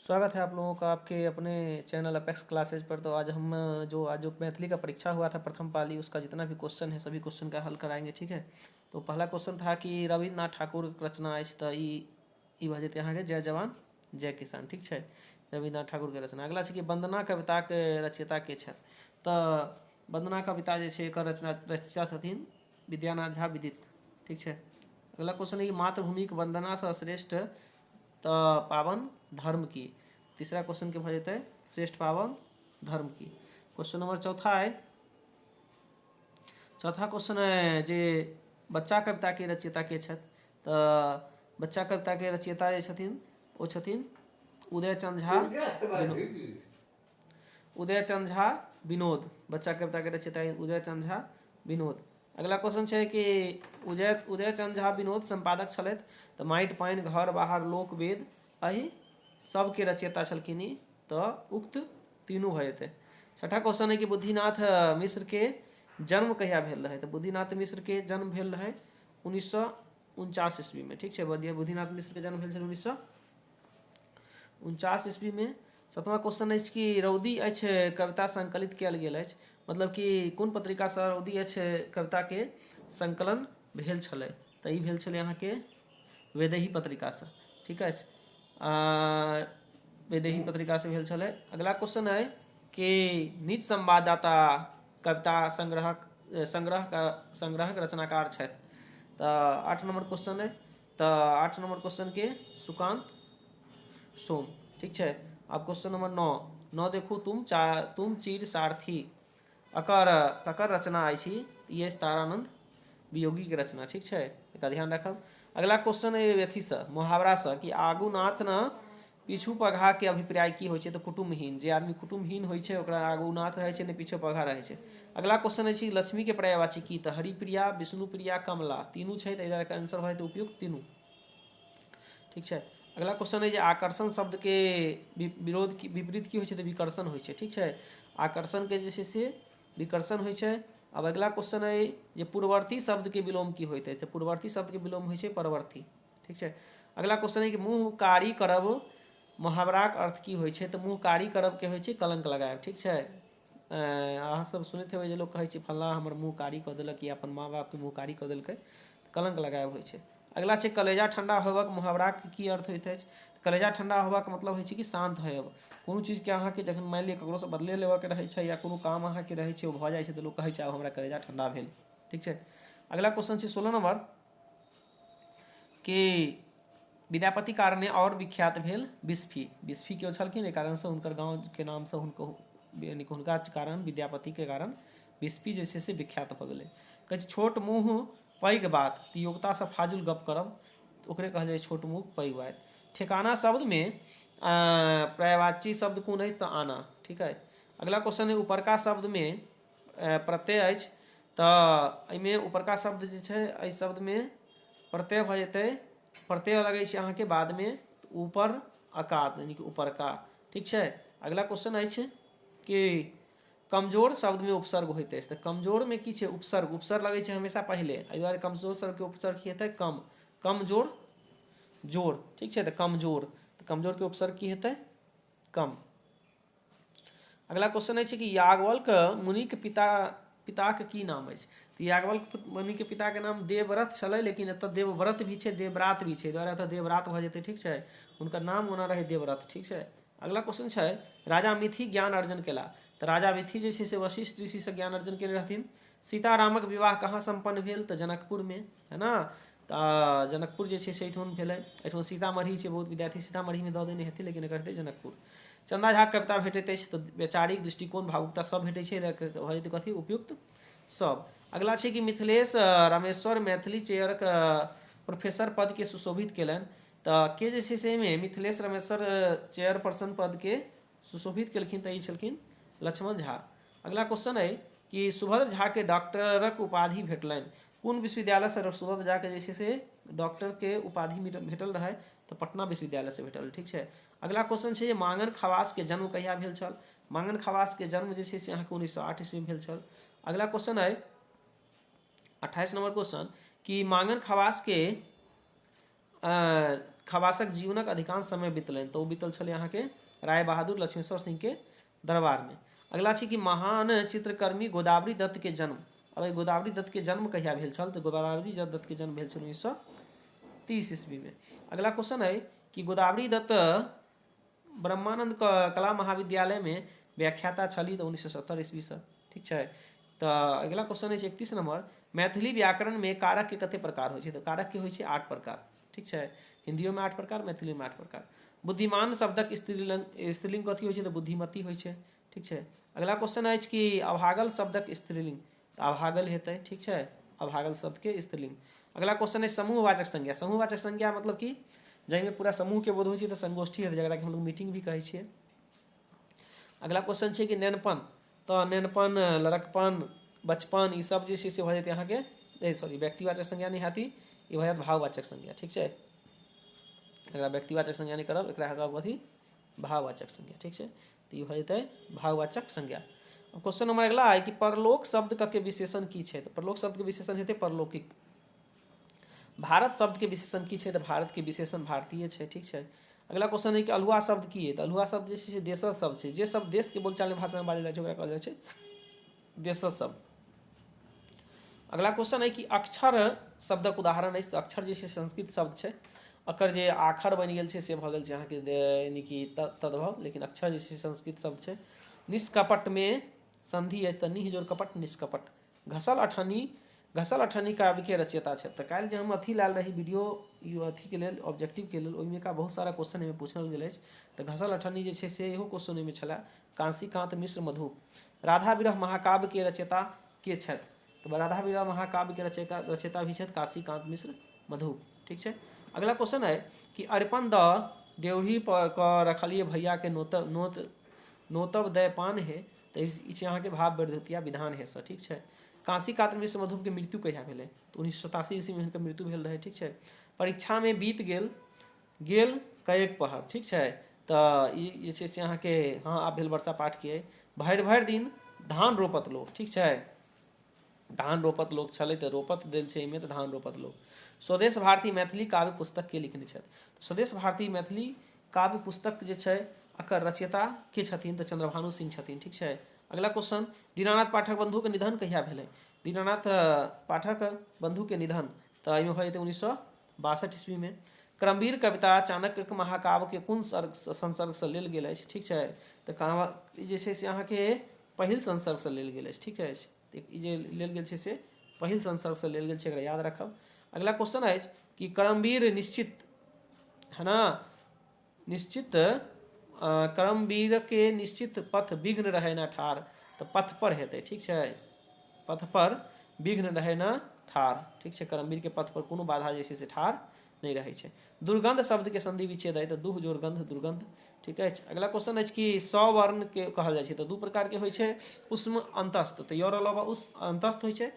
स्वागत है आप लोगों का आपके अपने चैनल अपेक्स क्लासेज पर। तो आज हम जो आज जो मैथिली का परीक्षा हुआ था प्रथम पाली, उसका जितना भी क्वेश्चन है सभी क्वेश्चन का हल कराएंगे, ठीक है। तो पहला क्वेश्चन था कि रविन्द्रनाथ ठाकुर के रचना अछि तऽ ई ई भऽ जेतै अहाँके जय जवान जय किसान, ठीक छै, रविन्द्रनाथ ठाकुर के रचना। अगला छै कि वंदना कविता के रचयिता के छथि, तऽ वंदना कविता जे छै एकर रचना रचयिता छथिन विद्यानाथ झा विदित, ठीक छै। अगला क्वेश्चन है कि मातृभूमिक वंदनासँ श्रेष्ठ तऽ पावन धर्म की, तीसरा क्वेश्चन के भऽ जेतै श्रेष्ठ पावन धर्म की। क्वेश्चन नंबर चौथा है, चौथा क्वेश्चन है जे बच्चा कविता के रचयिता के छथि, तऽ बच्चा कविता के रचयिता जे छथिन ओ छथिन उदयचंद झा विनोद, उदयचंद झा विनोद, बच्चा कविता के रचयिता उदयचंद झा विनोद। अगला क्वेश्चन छै कि उदयचंद झा विनोद संपादक छलथि, तऽ माटि पानि घर बाहर लोक वेद एहि सबके रचयिता छलखिन ई, तऽ उक्त तीनू भऽ जेतै। छठा क्वेश्चन है कि बुद्धिनाथ मिश्र के जन्म कहिया भेल रहै, तऽ बुद्धिनाथ मिश्र के जन्म भेल रहै 1949 ईस्वी में, ठीक छै। बुद्धिनाथ मिश्र के जन्म भेल छलै 1949 ईस्वी में। सतमा क्वेश्चन अछि कि रौदी अछि कविता संकलित कयल गेल अछि, मतलब कि कोन पत्रिकासँ रौदी अछि कविताके संकलन भेल छलै, तऽ ई भेल छलै अहाँके वैदेही पत्रिकासँ, ठीक अछि, वैदेही पत्रिकासँ भेल छलै। अगला क्वेश्चन अइ कि निज संवाददाता कविता संग्रहक संग्रहक रचनाकार छथि, तऽ 8 नंबर क्वेश्चन अइ, तऽ 8 नंबर क्वेश्चनके सुकांत सोम, ठीक छै। आब क्वेश्चन नंबर 9, 9 देखू, तुम चीर सारथी अकर ककर रचना अछि, ई अछि तारानंद वियोगी के रचना, ठीक छै, एकरा ध्यान रखब। अगला क्वेश्चन है अथीसँ मुहावरासँ कि आगू नाथ न पीछू पघा के अभिप्राय की होइ छै, तऽ कुटुम्बहीन, जे आदमी कुटुम्बहीन होइ छै ओकरा आगू नाथ रहै छै ने पीछू पघा रहै छै। अगला क्वेश्चन अछि लक्ष्मी के पर्यायवाची की, तऽ हरिप्रिया, विष्णुप्रिया, कमला तीनू छै, तऽ एहि आंसर भऽ जेतै उपयुक्त तीनू, ठीक छै। अगला क्वेश्चन है जे आकर्षण शब्द के विरोध की विपरीत की होइ छै, तऽ विकर्षण होइ छै, ठीक छै, आकर्षण के जे छै से विकर्षण होइ छै। आब अगला क्वेश्चन है जे पूर्ववर्ती शब्द के विलोम की होइत अछि, तऽ पूर्ववर्ती शब्द के विलोम होइ छै परवर्ती, ठीक छै। अगला क्वेश्चन है कि मुँह कारी करब मुहावराक अर्थ की होइ छै, तऽ मुँह कारी करब के होइ छै कलंक लगायब, ठीक छै। अहाँ सब सुनैत हेबै जे लोक कहै छै फल्लाँ हमर मुँह कारी कऽ देलक या अपन माँ बापके मुँह कारी कऽ देलकै, तऽ कलंक लगायब होइ छै। अगला छै कलेजा ठंडा होयबाक मुहावराक की अर्थ होइत अछि, कलेजा ठंडा होयबाक मतलब होइ छै कि शान्त होयब, कोनो चीजके अहाँके जखन मानि लिअ ककरोसँ बदले लेबऽके रहै छै या कोनो काम अहाँके रहै छै ओ भऽ जाइ छै तऽ लोक कहै छै आब हमरा कलेजा ठंडा भेल, ठीक छै। अगला क्वेश्चन छै 16 नंबर कि विद्यापति कारणे आओर विख्यात भेल बिस्फी, बिस्फी केओ छलखिन एहि कारणसँ हुनकर गाँवके नामसँ हुनको यानी हुनका कारण विद्यापतिके कारण बिस्फी जे छै से विख्यात भऽ गेलै। कहै छै छोट मुँह पैघ बात, तऽ योग्यतासँ फाजुल गप करब ओकरे कहल जाइ छोट मुँह पैघ बात। ठेकाना शब्दमे पर्यायवाची शब्द कोन अछि, तऽ आना, ठीक है। अगला क्वेश्चन है उपरका शब्दमे प्रत्यय अछि, तऽ एहिमे उपरका शब्द जे छै एहि शब्दमे प्रत्यय भऽ जेतै, प्रत्यय लगै छै अहाँके बादमे ऊपर अकार यानी कि उपरका, ठीक छै। अगला क्वेश्चन अछि कि कमजोर शब्दमे उपसर्ग होइत अछि, तऽ कमजोरमे की छै उपसर्ग, उपसर्ग लगै छै हमेशा पहिले, एहि दुआरे कमजोर शब्दके उपसर्ग की हेतै कम, कमजोर जोर, ठीक छै, तऽ कमजोर, तऽ कमजोरके उपसर्ग की हेतै कम। अगला क्वेश्चन अछि कि याज्ञवल्क्य मुनिके पिताके की नाम अछि, तऽ याज्ञवल्क्य मुनिके पिताके नाम देवव्रत छलै, लेकिन एतऽ देवव्रत भी छै देवव्रात भी छै, एहि दुआरे एतऽ देवव्रात भऽ जेतै, ठीक छै, हुनकर नाम ओना रहै देवव्रत, ठीक छै। अगला क्वेश्चन छै राजा मिथि ज्ञान अर्जन केला, तऽ राजा मिथि जे छै से वशिष्ठ ऋषिसँ ज्ञान अर्जन केने रहथिन। सीतारामक विवाह कहाँ सम्पन्न भेल, तऽ जनकपुरमे, है ना, तऽ जनकपुर जे छै से एहिठाम भेलै, एहिठाम सीतामढ़ी छै, बहुत विद्यार्थी सीतामढ़ीमे दऽ देने हेथिन, लेकिन एकर हेतै जनकपुर। चन्दा झाक कविता भेटैत अछि तऽ वैचारिक दृष्टिकोण भावुकता सब भेटै छै, भऽ जेतै कथी उपयुक्त सब। अगला छै कि मिथिलेश रामेश्वर मैथिली चेयरक प्रोफेसर पदके सुशोभित केलनि, तऽ के जे छै से एहिमे मिथिलेश रामेश्वर चेयरपर्सन पदके सुशोभित केलखिन, तऽ ई छलखिन लक्ष्मण झा। अगला क्वेश्चन अइ कि सुभद्र झाके डॉक्टरक उपाधि भेटलनि, कोन विश्वविद्यालयसँ सुभद्र झाके जे छै से डॉक्टरके उपाधि भेटल रहै, तऽ पटना विश्वविद्यालयसँ भेटल, ठीक छै। अगला क्वेश्चन छै जे मांगन खवासके जन्म कहिया भेल छल, मांगन खवासके जन्म जे छै से अहाँके 1908 ईस्वीमे भेल छल। अगला क्वेश्चन अइ 28 नंबर क्वेश्चन कि मांगन खवासके खवासक जीवनक अधिकांश समय बितलनि? तऽ ओ बीतल छलै अहाँके राय बहादुर लक्ष्मेश्वर सिंह के दरबारमे। अगला छै कि महान चित्रकर्मी गोदावरी दत्त के जन्म, अब एहि गोदावरी दत्त के जन्म कहिया भेल छल? तऽ गोदावरी दत्त के जन्म भेल छल 1930 ईस्वी में। अगला क्वेश्चन है कि गोदावरी दत्त ब्रह्मानंद कला महाविद्यालय में व्याख्याता छली, तऽ 1970 ईस्वी से, ठीक छै। तऽ अगला क्वेश्चन अछि 31 नंबर, मैथिली व्याकरण में कारक के कते प्रकार होइ छै? तऽ कारक के होइ छै 8 प्रकार, ठीक छै। हिंदियो में 8 प्रकार, मैथिली में 8 प्रकार। बुद्धिमान शब्दक स्त्रीलिंग कथी होइ छै? तऽ बुद्धिमती होइ छै, ठीक छै। अगला क्वेश्चन अछि कि अभागल शब्दक स्त्रीलिंग, तऽ अभागल हेतै, ठीक छै, अभागल शब्द के स्त्रीलिंग। अगला क्वेश्चन है समूहवाचक संज्ञा। समूहवाचक संज्ञा मतलब कि जाहिमे पूरा समूह के बोध होइ छै तऽ संगोष्ठी हेतै, जकरा कि हमलोग मीटिंग भी कहै छियै। अगला क्वेश्चन छै कि नेनपन, तऽ नेनपन, लड़कपन, बचपन, ई सब जे छै से भऽ जेतै अहाँके, सॉरी, व्यक्तिवाचक संज्ञा नहि हैत, ई भऽ जायत भाववाचक संज्ञा, ठीक छै। एकरा व्यक्तिवाचक संज्ञा नहि करब, एकरा करब कथी? भाववाचक संज्ञा, ठीक छै। तऽ ई भऽ जेतै भाववाचक संज्ञा। क्वेश्चन नंबर अगला है कि परलोक शब्द के विशेषण की छै? तऽ परलोक शब्द के विशेषण हेतै परलौकिक। भारत शब्द के विशेषण की छै? तऽ भारत के विशेषण भारतीय छै, ठीक छै। अगला क्वेश्चन है कि अल्हुआ शब्द की है? तऽ अल्हुआ शब्द जे छै से देशज शब्द छै, जे शब्द देश के बोलचाल भाषा में बाजल जाइ छै ओकरा कहल जाइ छै देशज शब्द। अगला क्वेश्चन है कि अक्षर शब्दक उदाहरण अछि। तऽ अक्षर जे छै संस्कृत शब्द छै, एकर जे आखर बनि गेल छै से भऽ गेल छै अहाँके यानी कि तद्भव, लेकिन अक्षर जे छै संस्कृत शब्द छै। निष्कपट में संधि अछि, तऽ निह जोड़ कपट निष्कपट। घसल अठनी, घसल अठनी काव्य के रचयिता छथि। तऽ काल्हि जे हम अथी लायल रही वीडियो ई अथी के लेल, ऑब्जेक्टिव के लेल, ओहिमे का बहुत सारा क्वेश्चन एहिमे पूछल गेल अछि। तऽ घसल अठनी जे छै से इहो क्वेश्चन ओहिमे छलै। काशीकांत मिश्र मधु। राधा विरह महाकाव्य के रचयिता के छथि? तऽ राधा विरह महाकाव्य के रचयिता भी छथि काशीकांत मिश्र मधु, ठीक छै। अगला क्वेश्चन है कि अरिपन द ड्योढ़ी पर क रखलिए भैया के नोतब दय पान हे, तऽ ई छै अहाँके भाव वृद्धिया विधान हे सर, ठीक छै। काशीकांत मिश्र मधु के मृत्यु कहिया भेलै? तऽ 1987 ईस्वी में हिनकर मृत्यु भेल रहै, ठीक छै। परीक्षा में बीत गेल कएक पहर, ठीक छै। तऽ ई जे छै से अहाँके, हाँ, आब भेल वर्षा पाठ के, भरि भरि दिन धान रोपत लोक, ठीक छै, धान रोपत लोक छलै तऽ रोपत देल छै एहिमे, तऽ धान रोपत लोक। स्वदेश भारती मैथिली काव्य पुस्तक के लिखने छथि? स्वदेश भारती मैथिली काव्य पुस्तक जे छै एकर रचयिता के छथिन? तऽ चंद्रभानु सिंह छथिन, ठीक छै। अगला क्वेश्चन, दीनानाथ पाठक बंधु के निधन कहिया भेलै? दीनानाथ पाठक बंधु के निधन तऽ एहिमे भऽ जेतै 1962 ईस्वी में। क्रमवीर कविता चाणक्य के महाकाव्य के कोन संसर्ग से लेल गेल अछि? ठीक छै, तऽ कहाँ ई जे छै से अहाँके पहिल संसर्ग से लेल गेल अछि, ठीक अछि। तऽ ई जे लेल गेल छै से पहिल संसर्ग से लेल गेल छै, एकरा याद राखब। अगला क्वेश्चन अछि कि करमवीर निश्चित है ना, निश्चित करमवीर के निश्चित पथ विघ्न रहे ना ठार, तऽ पथ पर हेतै, ठीक छै, पथ पर विघ्न रहे ना ठार, ठीक छै। करमवीर के पथ पर कोनो बाधा जे छै से ठार नहि रहै छै। दुर्गंध शब्द के संधि विच्छेद है, तऽ दुह जोड़ गंध दुर्गंध, ठीक अछि। अगला क्वेश्चन अछि कि सवर्ण के कहल जाइ छै, तऽ दू प्रकार के होइ छै, उष्म अंतस्थ, तऽ your अलावा उष्म अंतस्थ होइ छै,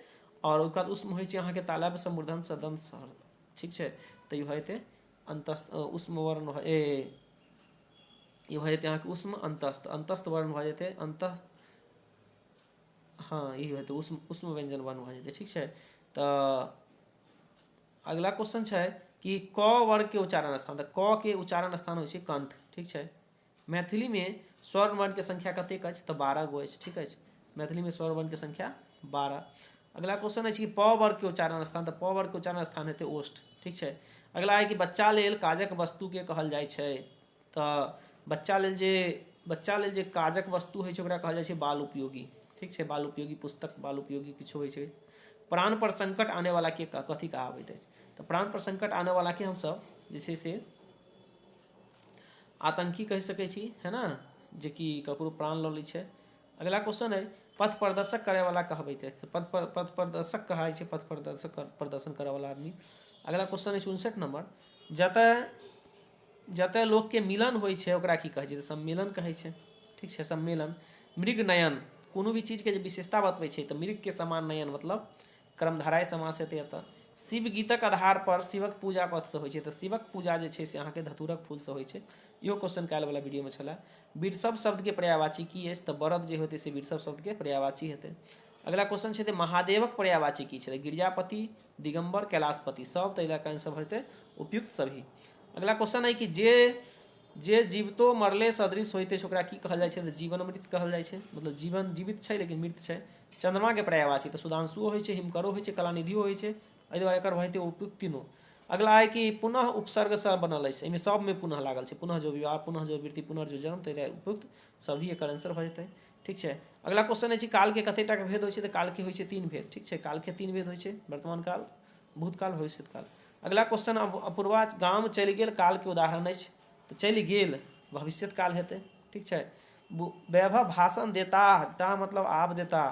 और ओकर बाद उष्म होइ छै अहाँके तालाब समूर्धन सदन सहर, ठीक छै। तऽ ई भऽ जेतै अंतस्थ उष्म वर्ण ए ई भऽ जेतै अहाँके उष्म अंतस्थ, अंतस्थ वर्ण भऽ जेतै अंत, हाँ ई भऽ जेतै उष्म, उष्म व्यंजन वर्ण भऽ जेतै, ठीक छै। तऽ अगला क्वेश्चन छै कि क वर्ग के उच्चारण स्थान, तऽ क के उच्चारण स्थान होइ छै कंठ, ठीक छै। मैथिली में स्वर्ण वर्ण के संख्या कतेक अछि? तऽ 12 गो अछि, ठीक अछि। मैथिली में स्वर्ण वर्ण के संख्या 12। अगला क्वेश्चन अछि कि प वर्ग के उच्चारण स्थान, तऽ प वर्ग के उच्चारण स्थान हेतै ओष्ठ, ठीक छै। अगला है कि बच्चा लेल काजक वस्तु के कहल जाइ छै, तऽ बच्चा लेल जे काजक वस्तु होइ छै ओकरा कहल जाइ छै बाल उपयोगी, ठीक छै। बाल उपयोगी पुस्तक, बाल उपयोगी किछु होइ छै। प्राण पर संकट आने वाला के कथी कहाबैत अछि? तऽ प्राण पर संकट आने वाला के हमसब जे छै से आतंकी कहि सकै छी, है ना, जे कि ककरो प्राण लऽ लै छै। अगला क्वेश्चन है पथ प्रदर्शक करे वाला कहबैत अछि, पथ पर, पथ प्रदर्शक कहै छै, पथ प्रदर्शक प्रदर्शन करे वाला आदमी। अगला क्वेश्चन अछि 59 नंबर, जतय लोक के मिलन होइ छै ओकरा की कहै छै? तऽ सम्मेलन कहै छै, ठीक छै, सम्मेलन। मृग नयन, कोनो भी चीज के जे विशेषता बतबै छै तऽ मृग के समान नयन मतलब क्रमधाराय समास हेतै एतऽ। शिव गीतक आधार पर शिवक पूजा कथीसँ होइ छै? तऽ शिवक पूजा जे छै से अहाँके धतूरक फूलसँ होइ छै। इहो क्वेश्चन काल्हि वाला वीडियो में छलै। वृषभ शब्द के पर्यायवाची की अछि? तऽ बरद जे होतै से वृषभ शब्द के पर्यायवाची हेतै। अगला क्वेश्चन छै महादेवक पर्यायवाची की छै? गिरिजापति, दिगंबर, कैलाशपति, सब तऽ इलाका सब हेतै उपयुक्त सभी। अगला क्वेश्चन है कि जे जे जीवितो मरले सदृश होइत अछि ओकरा की कहल जाइ छै? तऽ जीवन मृत कहल जाइ छै, मतलब जीवन जीवित छै लेकिन मृत छै। चंद्रमाके पर्यायवाची तऽ सुधांशुओ होइ छै, हिमकरो होइ छै, कलानिधियो होइ छै, एहि दुआरे एकर भऽ जेतै उपयुक्त तीनों। अगला है कि पुनः उपसर्गसँ बनल अछि, एहिमे सबमे पुनः लागल छै, पुनः जो विवाह, पुनः जो वृत्ति, पुनः जो जन्म, तऽ उपयुक्त सभी एकर आंसर भऽ जेतै। ठीक छै। अगला क्वेश्चन अछि कालके कतेक टाके भेद होइ छै? तऽ कालके होइ छै 3 भेद। ठीक छै, कालके 3 भेद होइ छै, वर्तमान काल, भूतकाल, भविष्यकाल। अगला क्वेश्चन, अपूर्वा गाम चलि गेल कालके उदाहरण अछि, तऽ चलि गेल भविष्यत काल हेतै। ठीक छै। वैभव भाषण देता, देता मतलब आब देता,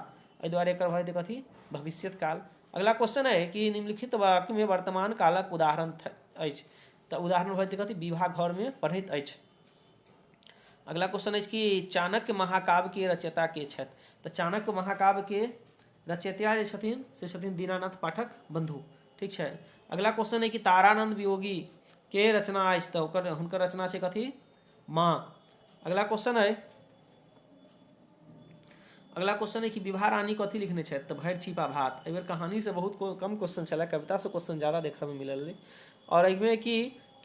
एहि दुआरे एकर भऽ जेतै कथी? भविष्यत काल। अगला क्वेश्चन है कि निम्नलिखित वाक्य में वर्तमान कालक उदाहरण अछि, तऽ उदाहरण भऽ जेतै कथी? विवाह घर में पढ़ैत अछि। अगला क्वेश्चन अछि कि चाणक्य महाकाव्य के रचयिता के छथि? तऽ चाणक्य महाकाव्य के रचयिता जे छथिन से छथिन दीनानाथ पाठक बंधु। ठीक छै। अगला क्वेश्चन है कि तारानंद वियोगी के रचना अछि, तऽ ओकर हुनकर रचना छै कथी? माँ। अगला क्वेश्चन है, अगला क्वेश्चन है कि विभा रानी कथी लिखने छथि? तऽ भरि छिपा भात। एहि बेर कहानी से बहुत कम क्वेश्चन छलै, कविता से क्वेश्चन ज्यादा देखऽ में मिलल रहै। और एहिमे कि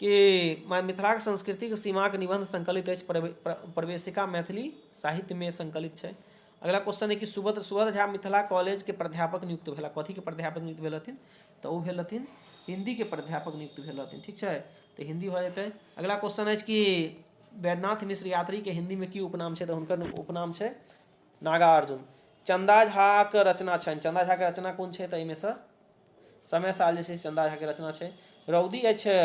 मिथिलाक सांस्कृतिक सीमाक निबंध संकलित अछि प्रवेशिका मैथिली साहित्य में संकलित छै। अगला क्वेश्चन है कि सुबोध झा मिथिला कॉलेज के प्राध्यापक नियुक्त भेला, कथी के प्राध्यापक नियुक्त भेल रहथिन? तऽ ओ भेल रहथिन हिंदी के प्राध्यापक नियुक्त भेल रहथिन। ठीक छै, तऽ हिंदी भऽ जेतै। अगला क्वेश्चन अछि कि वैद्यनाथ मिश्र यात्री के हिंदी में की उपनाम छै? तऽ हुनकर उपनाम छै नागार्जुन। चंदा झा के रचना छनि, चंदा झा के रचना कोन छै? तऽ एहिमे सँ समय साल जे छै चंदा झा के रचना छै। रौदी अछि,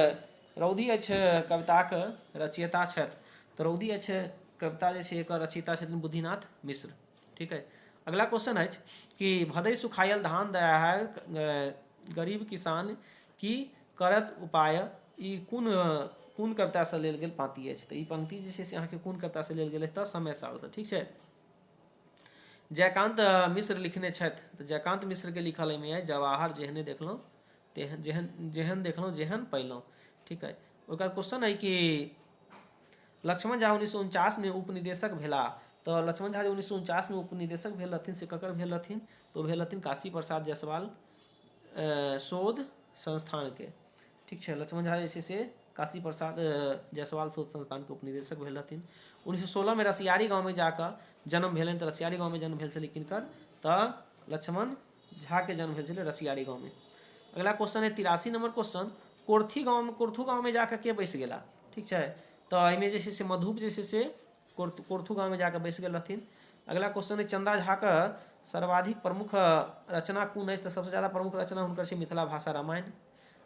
रौदी अछि कविताक रचयिता छथि, तऽ रौदी अछि कविता जे छै एकर रचयिता छथिन बुद्धिनाथ मिश्र। ठीक है। अगला क्वेश्चन अछि कि भदई सुखायल धान दया है गरीब किसान की करत उपाय, ई कोन कोन कवितासँ लेल गेल पाँति अछि? तऽ ई पंक्ति जे छै से अहाँके कोन कवितासँ लेल गेल अछि? तऽ समय सालसँ। ठीक छै। जयकान्त मिश्र लिखने छथि, तऽ जयकान्त मिश्रके लिखल एहिमे अछि जवाहर जेहने देखलहुँ तेहन, जेहन जेहन देखलहुँ जेहन पैलहुँ। ठीक है। ओकर क्वेश्चन है कि लक्ष्मण झा 1949 में उपनिदेशक भेला, तऽ लक्ष्मण झा जे 1949 में उपनिदेशक भेल रहथिन से ककर भेल रहथिन? तऽ ओ भेल रहथिन काशी प्रसाद जायसवाल शोध संस्थान के। ठीक छै। लक्ष्मण झा जे छै से काशी प्रसाद जायसवाल शोध संस्थान के उपनिदेशक भेल रहथिन। 1916 में रसियारी गाँव में जाकऽ जन्म भेलनि, तऽ रसियारी गाँव में जन्म भेल छलै किनकर? तऽ लक्ष्मण झा के जन्म भेल छलै रसियारी गाँव में। अगला क्वेश्चन है 83 नंबर क्वेश्चन, कोर्थी गाँव में, कोर्थू गाँव में जाकऽ के बैस गेला? ठीक छै, तऽ एहिमे जे छै से मधुप जे छै से कोर्थू गाँव में जाकऽ बैस गेल रहथिन। अगला क्वेश्चन है चंदा झा के सर्वाधिक प्रमुख रचना कोन अछि? तऽ सबसँ ज्यादा प्रमुख रचना हुनकर छै मिथिला भाषा रामायण।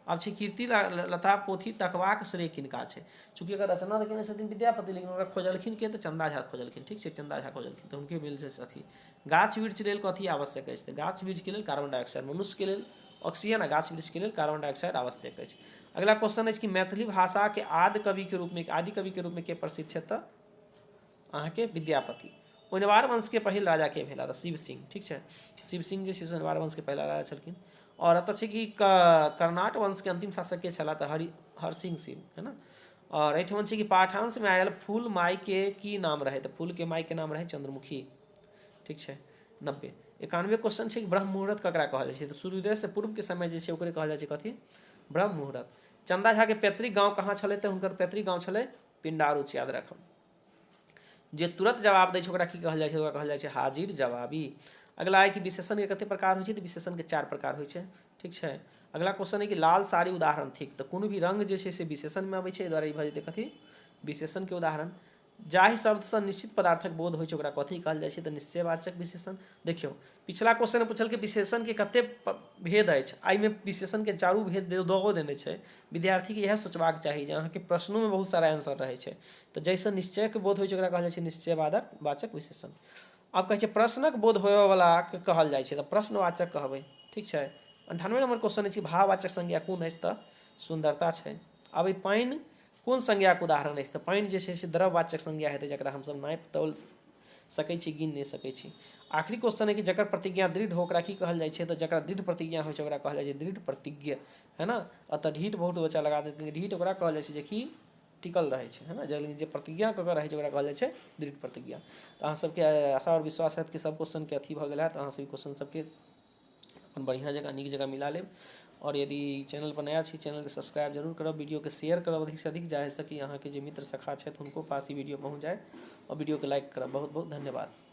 आब छै कीर्ति लता पोथी तकबाक श्रेय किनका छै? चूँकि एकर रचना तऽ केने छथिन विद्यापति, लेकिन ओकरा खोजलखिन के? तऽ चंदा झा खोजलखिन। ठीक छै, चंदा झा खोजलखिन तऽ हुनके मिल छै अथी। गाछ वृक्ष लेल कथी आवश्यक अछि? तऽ गाछ वृक्ष के लेल कार्बन डाइऑक्साइड, मनुष्य के लेल ऑक्सीजन आ गाछ वृक्ष के लेल कार्बन डाइऑक्साइड आवश्यक अछि। अगला क्वेश्चन अछि कि मैथिली भाषा के आदि कवि के रूप में, आदि कवि के रूप में के प्रसिद्ध छै? तऽ अहाँके विद्यापति। ओइनवार वंश के पहिल राजा के भेला? तऽ शिव सिंह। ठीक छै, शिव सिंह जे छै से ओइनवार वंश के पहिला राजा छलखिन। और एतऽ छै कि कर्नाट वंश के अंतिम शासक के छलाह? तऽ हरसिंह सिंह, है ना। और एहिठाम छै कि पाठांश में आयल फूल माई के की नाम रहे? तऽ फूल के माई के नाम रहे चंद्रमुखी। ठीक छै। 90 91 क्वेश्चन छै कि ब्रह्म मुहूर्त ककरा कहल जाइ छै? तऽ सूर्योदय से पूर्व के समय जे छै ओकरे कहल जाइ छै कथी? ब्रह्म मुहूर्त। चंदा झा के पैतृक गाँव कहाँ छलै? तऽ हुनकर पैतृक गाँव छलै पिंडारूच, याद राखब। जे तुरंत जवाब दै छै ओकरा की कहल जाइ छै? ओकरा कहल जाइ छै हाजिर जवाबी। अगला है कि विशेषण के कते प्रकार होइ छै? तऽ विशेषण के 4 प्रकार होइ छै। ठीक छै। अगला क्वेश्चन है कि लाल साड़ी उदाहरण थिक, तऽ कोनो भी रंग जे छै से विशेषण में अबै छै, एहि दुआरे ई भऽ जेतै कथी? विशेषण के उदाहरण। जाहि शब्दसँ निश्चित पदार्थक बोध होइ छै ओकरा कथी कहल जाइ छै? तऽ निश्चयवाचक विशेषण। देखियौ पिछला क्वेश्चन में पूछलकै विशेषण के कते भेद अछि, एहिमे विशेषण के चारू भेद दऽ देने छै। विद्यार्थी के इएह सोचबाक चाही जे अहाँके प्रश्नों में बहुत सारा आंसर रहै छै, तऽ जाहिसँ निश्चयके बोध होइ छै ओकरा कहल जाइ छै निश्चयवादक वाचक विशेषण। आब कहै छै प्रश्नक बोध होबयवला के कहल जाइ छै, तऽ प्रश्नवाचक कहबै। ठीक छै। 98 नंबर क्वेश्चन अछि भाववाचक संज्ञा कोन अछि? तऽ सुन्दरता छै। आब ई पानि कोन संज्ञाके उदाहरण अछि? तऽ पानि जे छै से द्रव्यवाचक संज्ञा हेतै, जकरा हमसब नापि तौल सकै छी, गिन नहि सकै छी। आखिरी क्वेश्चन है कि जकर प्रतिज्ञा दृढ़ हो ओकरा की कहल जाइ छै? तऽ जकरा दृढ़ प्रतिज्ञा होइ छै ओकरा कहल जाइ छै दृढ़ प्रतिज्ञ, है ना। अतः ढीठ बहुत बच्चा लगा देतै, ढीठ ओकरा कहल जाइ छै जे कि टिकल रहै छै, है ना। जे प्रतिज्ञा कऽ के रहै छै ओकरा कहल जाइ छै दृढ़ प्रतिज्ञा। तऽ अहाँ सबके आशा आओर विश्वास हैत कि सब क्वेश्चन के अथी भऽ गेल हैत, अहाँ सब क्वेश्चन सबके अपन बढ़िआँ जकाँ नीक जकाँ मिला लेब। आओर यदि चैनल पर नया छी, चैनलके सब्सक्राइब जरूर करब, वीडियोके शेयर करब अधिकसँ अधिक, जाहिसँ कि अहाँके जे मित्र सखा छथि हुनको पास ई वीडियो पहुँच जाय, आओर वीडियोके लाइक करब। बहुत बहुत धन्यवाद।